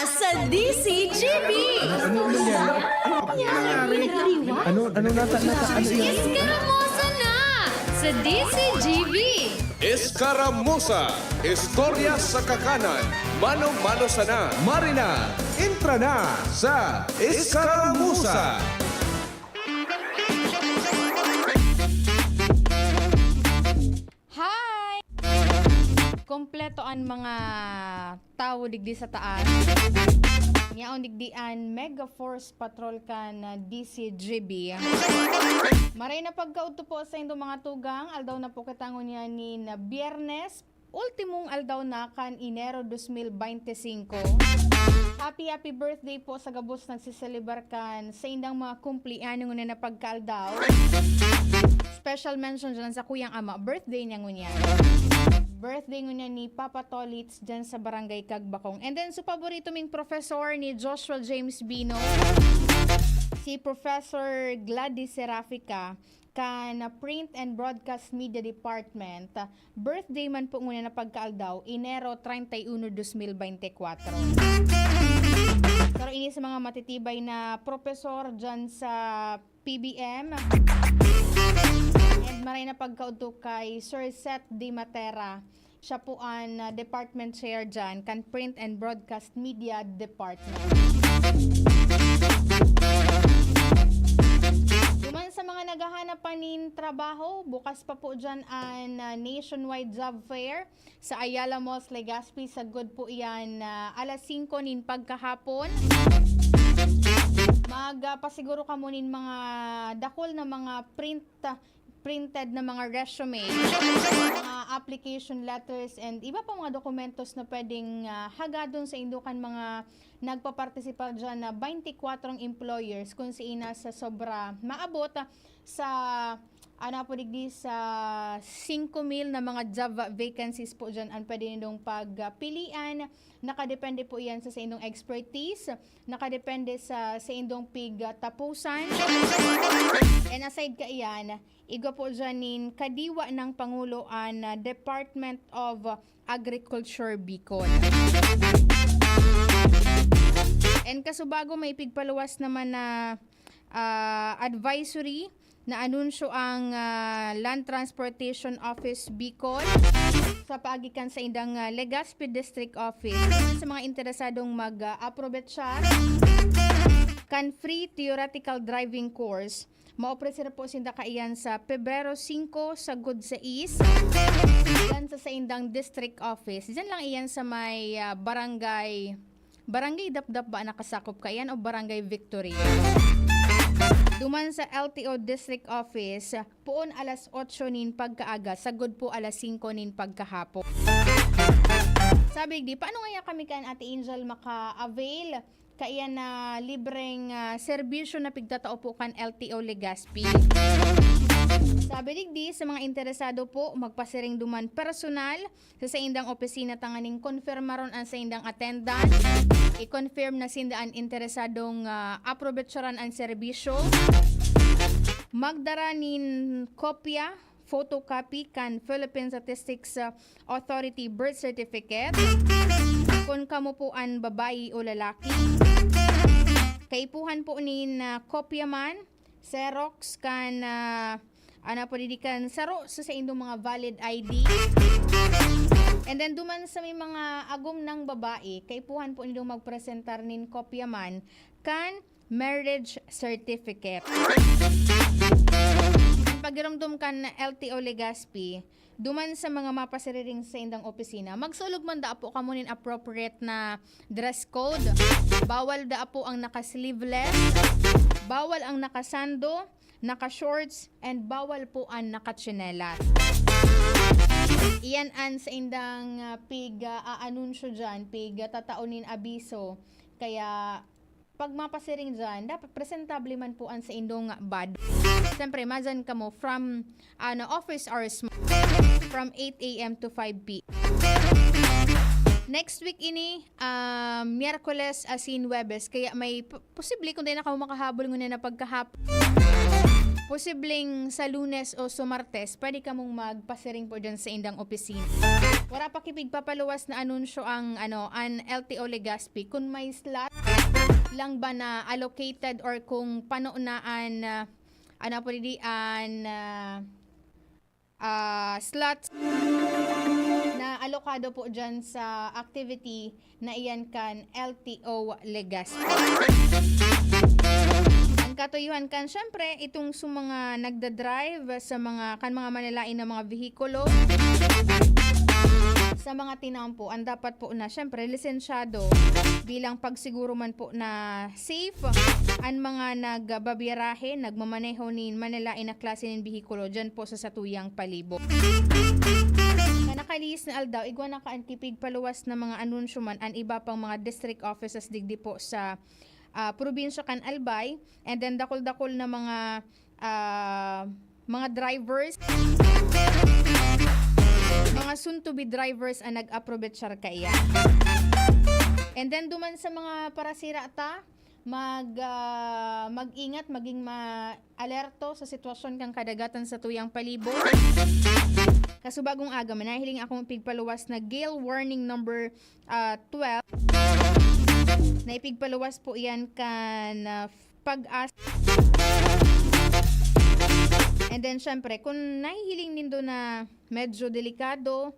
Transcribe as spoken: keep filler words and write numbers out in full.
Sa D C G B. Ano, ano nangyari? Ano, ano nata-, nata-, ano yan? Eskaramosa na sa D C G B. Eskaramosa, istorya sa kakanan, mano-mano sana. Marina, entra na sa Eskaramosa. Hi! Kompleto an mga tawo digdi sa taas. Yaon digdi an Mega Force Patrol kan D C G B. Maray na pagkaudto po sa indong mga tugang. Aldaw na po kita ngunyan nin Biyernes, ultimong aldaw na kan Enero dos mil beinti singko. Happy, happy birthday po sa gabos nagseselebrar kan saindang mga kumpleaños ngunyan na pagkaaldaw. Special mention dyan sa kuyang ama, birthday niya ngunyan. Birthday ngunyan ni Papa Tolits dyan sa Barangay Cagbacong. And then, sa paborito ming professor ni Joshua James Bino, si Professor Gladys Serafica, kan Print and Broadcast Media Department, birthday man po ngunyan na pagkaaldaw, Enero treinta y uno, dos mil beinti kwatro. Pero ini sa mga matitibay na propesor dyan sa P B M. And maray na pagkaudto kay Sir Seth Di Matera. Siya po an, ah, department chair dyan, kan Print and Broadcast Media Department. Duman sa mga naghahanap pa nin trabaho, bukas pa po dyan an, ah, nationwide job fair sa Ayala Malls, Legazpi. Sagkod po iyan, ah, alas singko nin pagkahapon. Mag, ah, pasiguro kamo nin mga dakul na mga print, ah, printed na mga resume, mga application letters, and iba pa mga dokumentos na pwedeng, ah, hagadon sa indo kan mga nagpapartisipar dyan na twenty-four employers, kung siina sa sobra maabot, ah, sa, ano po digdi, sa singko mil na mga job vacancies po dyan ang pwede nindong pagpilian. Nakadepende po iyan sa, sa indong expertise, nakadepende sa, sa indong pigtapusan. And aside ka iyan, igwa po dyan nin kadiwa ng Pangulo an, ah, Department of Agriculture Bicol. And kasubago, may pigpaluwas naman na, ah, advisory na anunsyo ang, ah, Land Transportation Office Bicol sa paagi kan saindang, ah, Legazpi District Office sa mga interesadong mag, ah, aprobetsar kan free theoretical driving course. Maopreser po sinda kaiyan sa Pebrero singko, sagkod sais, diyan sa saindang district office. Diyan lang iyan sa may, ah, barangay, Barangay Dapdap ba nakasakop kaiyan o Barangay Victory? Duman sa L T O District Office, poon alas otso nin pagkaaga, sagkod po alas singko nin pagkahapon. Sabi di, paano ngaya kami kan Ate Angel maka-avail kaiyan na libreng, ah, serbisyo na pigtatao po kan L T O Legazpi? Sabi digdi, sa mga interesado po, magpasiring duman personal sa saindang opisina tanganing konfirmaron ang saindang attendance. I-confirm na sinda an interesadong, ah, aprobetsaran ang serbisyo. Magdara nin kopya, photocopy kan Philippine Statistics, ah, Authority birth certificate, kun kamo po an babayi o lalaki. Kaipuhan po nin, ah, kopya man, xerox kan, ah, ano po, didi kan saro sa saindong mga valid I D. And then, duman sa may mga agom ng babae, kaipuhan po nindong magpresentar nin kopya man kan marriage certificate. An pagiromdom kan L T O Legazpi, duman sa mga mapasiriring sa indang opisina, magsulog man daa po kamo nin appropriate na dress code. Bawal daa po ang naka-sleeveless, bawal ang nakasando, naka-shorts, and bawal po ang nakatsinelas. Iyan an saindang, ah, pig, ah, aanunsyo dyan, pig, ah, tatao nin abiso. Kaya, pag mapasiring dyan, dapat presentable man po ang saindong bad. Siyempre, madyan kamo from, ano, office hours mo, from eight A M to five P M. Next week ini, ah, Miyerkules asin Huwebes, kaya may p-, posible kung di na kamo makahabol ngunyan na pagkahap-, posibleng sa Lunes o sa Martes, pwede kamong magpasiring po dyan sa indang opisina. Wala pa kipigpapaluwas na anunsyo ang, ano, an L T O Legazpi. Kung may slot lang ba na allocated or kung pano na an, ah, ano po di, an, ah, ah, slots na alokado po dyan sa activity na iyan kan L T O Legazpi. Ang katuyuhan kan, syempre, itong sa mga nagdadrive sa mga, kan mga manalain na mga vehikulo, sa mga tinampo, ang dapat po na, syempre, lisensyado bilang pagsiguro man po na safe an mga nagbabiyarahe, nagmamaneho nin manalain na klase nin behikulo dyan po sa satuyang palibot. Sa nakalihis na aldaw, igwa na kan kipigpaluwas na mga anunsyo man an iba pang mga district offices digdi po sa, ah, probinsya kan Albay, and then dakul-dakul na mga, ah, mga drivers, mga soon to be drivers ang nag-aprobetsar kaiyan. And then duman sa mga parasira ta, mag, ah, mag-ingat, maging ma-, alerto sa sitwasyon kan kadagatan satuyang palibot. Kasubagong aga, may nahiling akong pigpaluwas na gale warning number, ah, twelve na ipigpaluwas po iyan kan, ah, Pag-asa. And then, syempre, kung nahihiling nindo na medyo delikado